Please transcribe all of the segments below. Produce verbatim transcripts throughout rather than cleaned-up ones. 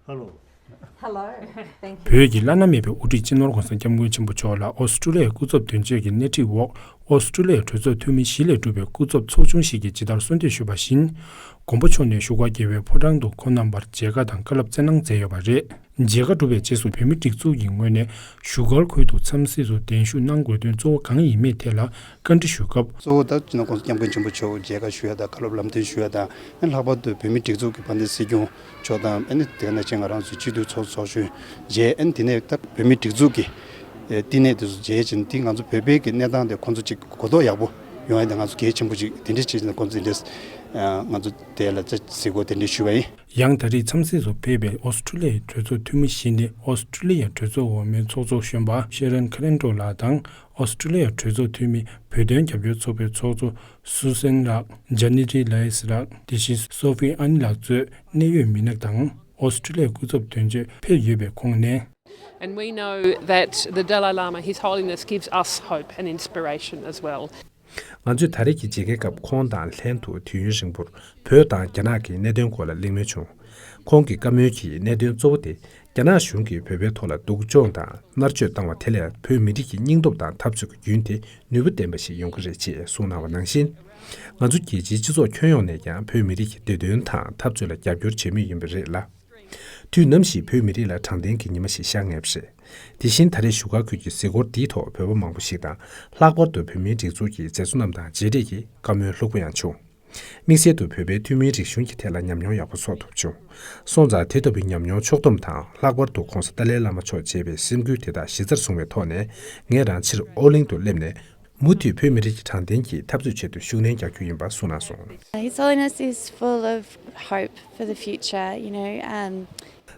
Hello. Hello. Thank you. བོད་ཀྱི་བླ་ན་མེད་པའི་དབུ་ཁྲིད་སྤྱི་ནོར་༧གོང་ས་༧སྐྱབས་མགོན་ཆེན་པོ་མཆོག་ལ་ཨོ་སི་ཀྲུ་ལི་ཡའི་སྐུ་ཚབ་དོན་གཅོད་ཀྱི་སྣེ་ཁྲིད་འོག་ཨོ་སི་ཀྲུ་ལི་ཡའི་གྲོས་ཚོགས་འཐུས་མི་བཞི་ལས་གྲུབ་པའི་སྐུ་ཚབ་ཚོགས་ཆུང་ཞིག་གིས་ཇི་ལྟར་གསོལ་འདེབས་ཞུས་པ་བཞིན། མགོན་པོ་མཆོག་ནས་བཞུགས་སྒར་རྒྱལ་བའི་ཕོ་བྲང་དུ་ཁོང་རྣམ་པར་མཇལ་ཁ་དང་བཀའ་སློབ་སྩལ་གནང་མཛད་ཡོད་པ་རེད། མཇལ་ཁ་གྲུབ་པའི་རྗེས་སུ་བོད་མིའི་སྒྲིག་འཛུགས་ཀྱི་ངོས་ནས་བཞུགས་སྒར་ཁུལ་དུ་འཚམས་གཟིགས་སུ་གདན་ཞུ་གནང་དགོས་དོན་གཙོ་བོ་གང་ཡིན་མིན་ཐད་ལ་བཀའ་འདྲི་ཞུ་སྐབས། གཙོ་བོ་ད་སྤྱི་ནོར་༧གོང་ས་༧སྐྱབས་མགོན་ཆེན་པོ་མཆོག་མཇལ་ཁ་ཞུ་ཡ་དང་བཀའ་སློབ་ལམ་སྟོན་ཞུ་ཡ་དང་། ཨ་ནི་ལྷག་པར་དུ་བོད་མིའི་སྒྲིག་འཛུགས་ཀྱི་དཔལ་ལྡན་སྲིད་སྐྱོང་མཆོག་དང་། ཨ་ནི་དེ་ག་ནང་བཞིན་ང་རང་ཚོའི་སྤྱི་འཐུས་ཚོགས་གཙོ་ཚོགས་གཞོན་མཇལ། ཨ་ནི་དེ་ནས་ད་བོད་མིའི་སྒྲིག་འཛུགས་ཀྱི་ཨེ་བསྟི་གནས་དེ་ཚོ་མཇལ་བྱས་ནས། དེ་ང་ཚོ་བོད་པའི་གི་གནས་སྟངས་དེ་ཁོང་ཚོ་ཅིག་གོ་རྟོགས་ཡག་པོ་ཡོང་ཡ་དེ་ང་ཚོ་གལ་ཆེན་པོ་ཅིག་དེ་འདྲ་བྱས་ནས་ཁོང་ཚོ་དེ་འདྲ་ང་ཚོ་དེ་ལ་ཅིག་གཟིགས་སྐོར་དེ་འདྲ་ཞུས་པ་ཡིན། ཡང་ད་རེས་འཚམས་གཟིགས་སུ་ཕེབས་པའི་ཨོ་སི་ཀྲུ་ལི་ཡའི་གྲོས་ཚོགས་འཐུས་མི་བཞི་ནི་ཨོ་སི་ཀྲུ་ལི་ཡའི་གྲོས་ཚོགས་འོག་མའི་ཚོགས་གཙོ་གཞོན་པ་ཤེ་རན་ཁ་རན་ཏོ་ལགས་དང་། ཨོ་སི་ཀྲུ་ལི་ཡའི་གྲོས་ཚོགས་འཐུས་མི་བོད་དོན་རྒྱབ་སྐྱོར་ཚོགས་པའི་ཚོགས་གཙོ་སུ་སན་ལགས། ཇ་ནི་ཏི་ལའེ་སི་ལགས། དེ་བཞིན་སོ་ཕི་ཨན་ལགས་གཙོས་གནད་ཡོད་མི་སྣ་དང་། ཨོ་སི་ཀྲུ་ལི་ཡའི་སྐུ་ཚབ་དོན་གཅོད་ཕེབས་ཡོད་པའི་ཁོངས་ནས། And we know that the Dalai Lama, His Holiness, gives us hope and inspiration as well. ང་ཚོས་ད་རེས་ཀྱི་མཇལ་ཁའི་སྐབས་ཁོང་དང་ལྷན་དུ་དུས་ཡུན་རིང་པོར་བོད་དང་རྒྱ་ནག་གི་གནད་དོན་སྐོར་ལ་གླེང་མོལ་བྱུང་། ཁོང་གི་བཀའ་མོལ་གྱི་གནད་དོན་གཙོ་བོ་དེ། རྒྱ་ནག་གཞུང་གིས་བོད་པའི་ཐོག་ལ་སྡུག་སྦྱོང་དང་མནར་གཅོད་བཏང་བ་དེ་ལས་བོད་མི་རིགས་ཀྱི་སྙིང་སྟོབས་དང་འཐབ་རྩོད་ཀྱི་རྒྱུན་དེ་ནུས་པ་ལྡན་པ་ཞིག་ཡོང་གི་རེད་ཅེས་གསུངས་གནང་བ་ནང་བཞིན། ང་ཚོ་རྒྱལ་སྤྱིའི་སྤྱི་ཚོགས་ཁྱོན་ཡོངས་ནས་ཀྱང་བོད་མི་རིགས་ཀྱི་བདེ་དོན་དང་འཐབ་རྩོད་ལ་རྒྱབ་སྐྱོར་བྱེད་མུས་ཡིན་པ་རེད་ལ། དུས་ནམ་ཞིག་བོད་མི་རིགས་ལ་དྲང་བདེན་གྱི་ཉི་མ་ཞིག་ཤར་ངེས་པ་རེད། དེ་བཞིན་ད་རེས་བཞུགས་སྒར་ཁུལ་གྱི་གཟིགས་སྐོར་འདིའི་ཐོག་བོད་པ་མང་པོ་ཞིག་དང་། ལྷག་པར་དུ་བོད་མིའི་སྒྲིག་འཛུགས་ཀྱི་མཛད་གཙོ་རྣམས་དང་མཇལ་འཕྲད་ཀྱིས་བཀའ་མོལ་ལྷུག་པོ་ཡང་བྱུང་། དམིགས་བསལ་དུ་བོད་པའི་ཐུན་མིན་རིག་གཞུང་གི་ཐད་ལ་ཉམས་མྱོང་ཡག་པོ་ཚོར་ཐུབ་བྱུང་། སོང་ཙང་དེ་ལྟ་བུའི་ཉམས་མྱོང་ཕྱོགས་བསྡོམས་དང་། ལྷག་པར་དུ་༧གོང་ས་ཏཱ་ལའི་བླ་མ་མཆོག་མཇལ་བའི་སེམས་འགུལ་དེ་དག་གཞི་རྩར་བཟུང་བའི་ཐོག་ནས། ངས་རང་ཕྱིར་ཨོ་གླིང་དུ་སླེབས་ནས། མུ་མཐུད་བོད་མི་རིགས་ཀྱི་དྲང་བདེན་གྱི་འཐབ་རྩོད་ཆེད་དུ་ཤུགས་སྣོན་རྒྱག་རྒྱུ་ཡིན་པ་གསུངས་གནང་སོང་། His Holiness is full of hope for the future, you know, um,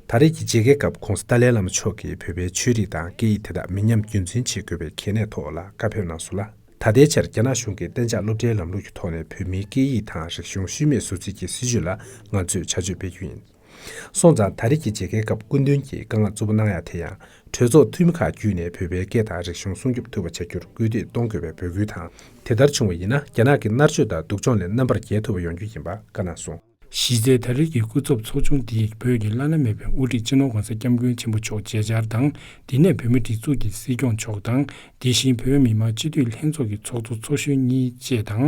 ད་རེས་ཀྱི་མཇལ་ཁའི་སྐབས་༧གོང་ས་ཏཱ་ལའི་བླ་མ་མཆོག་གིས་བོད་པའི་ཆོས་རིག་དང་སྐད་ཡིག་དེ་དག་མི་ཉམས་རྒྱུན་འཛིན་བྱེད་དགོས་པའི་གལ་གནད་ཐོག་ལ་བཀའ་ཕེབས་གནང་སོང་ལ། ད་ལྟའི་ཆར་རྒྱ་ནག་གཞུང་གིས་གཏན་འཇགས་སློབ་གྲྭའི་ལམ་ལུགས་ཀྱི་ཐོག་ནས་བོད་མིའི་སྐད་ཡིག་དང་རིག་གཞུང་ཤུལ་མེད་བཟོ་རྩིས་ཀྱི་སྲིད་བྱུས་ལ་ང་ཚོས་བྱ་སྤྱོད་སྤེལ་རྒྱུ་ཡིན། སོང་ཙང་ད་རེས་ཀྱི་མཇལ་ཁའི་སྐབས་སྐུ་མདུན་གྱིས་བཀའ་མངགས་གཙོ་བོ་གནང་ཡ་དེ་ཡང་། གྲོས་ཚོགས་འཐུས་མི་ཁག་བརྒྱུད་ནས་བོད་པའི་སྐད་དང་རིག་གཞུང་སྲུང་སྐྱོབ་ཐུབ་པ་བྱ་རྒྱུར་སྐུལ་འདེད་གཏོང་དགོས་པའི་འབོད་སྐུལ་དང་། དེ་ལྟར་བྱུང་བ་ཡིན་ན། རྒྱ་ནག་གི་མནར་གཅོད་དང་སྡུག་སྦྱོང་ལས་རྣམ་པར་རྒྱལ་ཐུབ་པ་ཡོང་རྒྱུ་ཡིན་པ་བཀའ་གནང་སོང་། གཞི་རྩའི་ད་རེས་ཀྱི་སྐུ་ཚབ་ཚོགས་ཆུང་འདིས་བོད་ཀྱི་བླ་ན་མེད་པའི་དབུ་ཁྲིད་སྤྱི་ནོར་༧གོང་ས་༧སྐྱབས་མགོན་ཆེན་པོ་མཆོག་མཇལ་བཅར་དང་། འདི་ནས་བོད་མིའི་སྒྲིག་འཛུགས་ཀྱི་སྲིད་སྐྱོང་མཆོག་དང་། དེ་བཞིན་བོད་མི་མང་སྤྱི་འཐུས་ལྷན་ཚོགས་ཀྱི་ཚོགས་གཙོ་ཚོགས་གཞོན་གཉིས་བཅས་དང་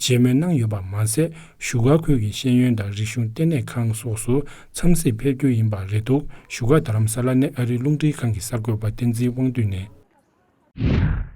མཇལ་མོལ་གནང་ཡོད་པ་མ་ཟད། བཞུགས་སྒར་ཁུལ་གྱི་ཤེས་ཡོན་དང་རིག་གཞུང་ལྟེ་གནས་ཁང་སོགས་སུ་འཚམས་གཟིགས་ཕེབས་རྒྱུ་ཡིན་པ་རེད་འདུག་བཞུགས་སྒར་རྡ་རམ་ས་ལ་ནས་ཨ་རིའི་རླུང་འཕྲིན་ཁང་གི་གསར་འགོད་པ་བསྟན་འཛིན་དབང་འདུས་ནས།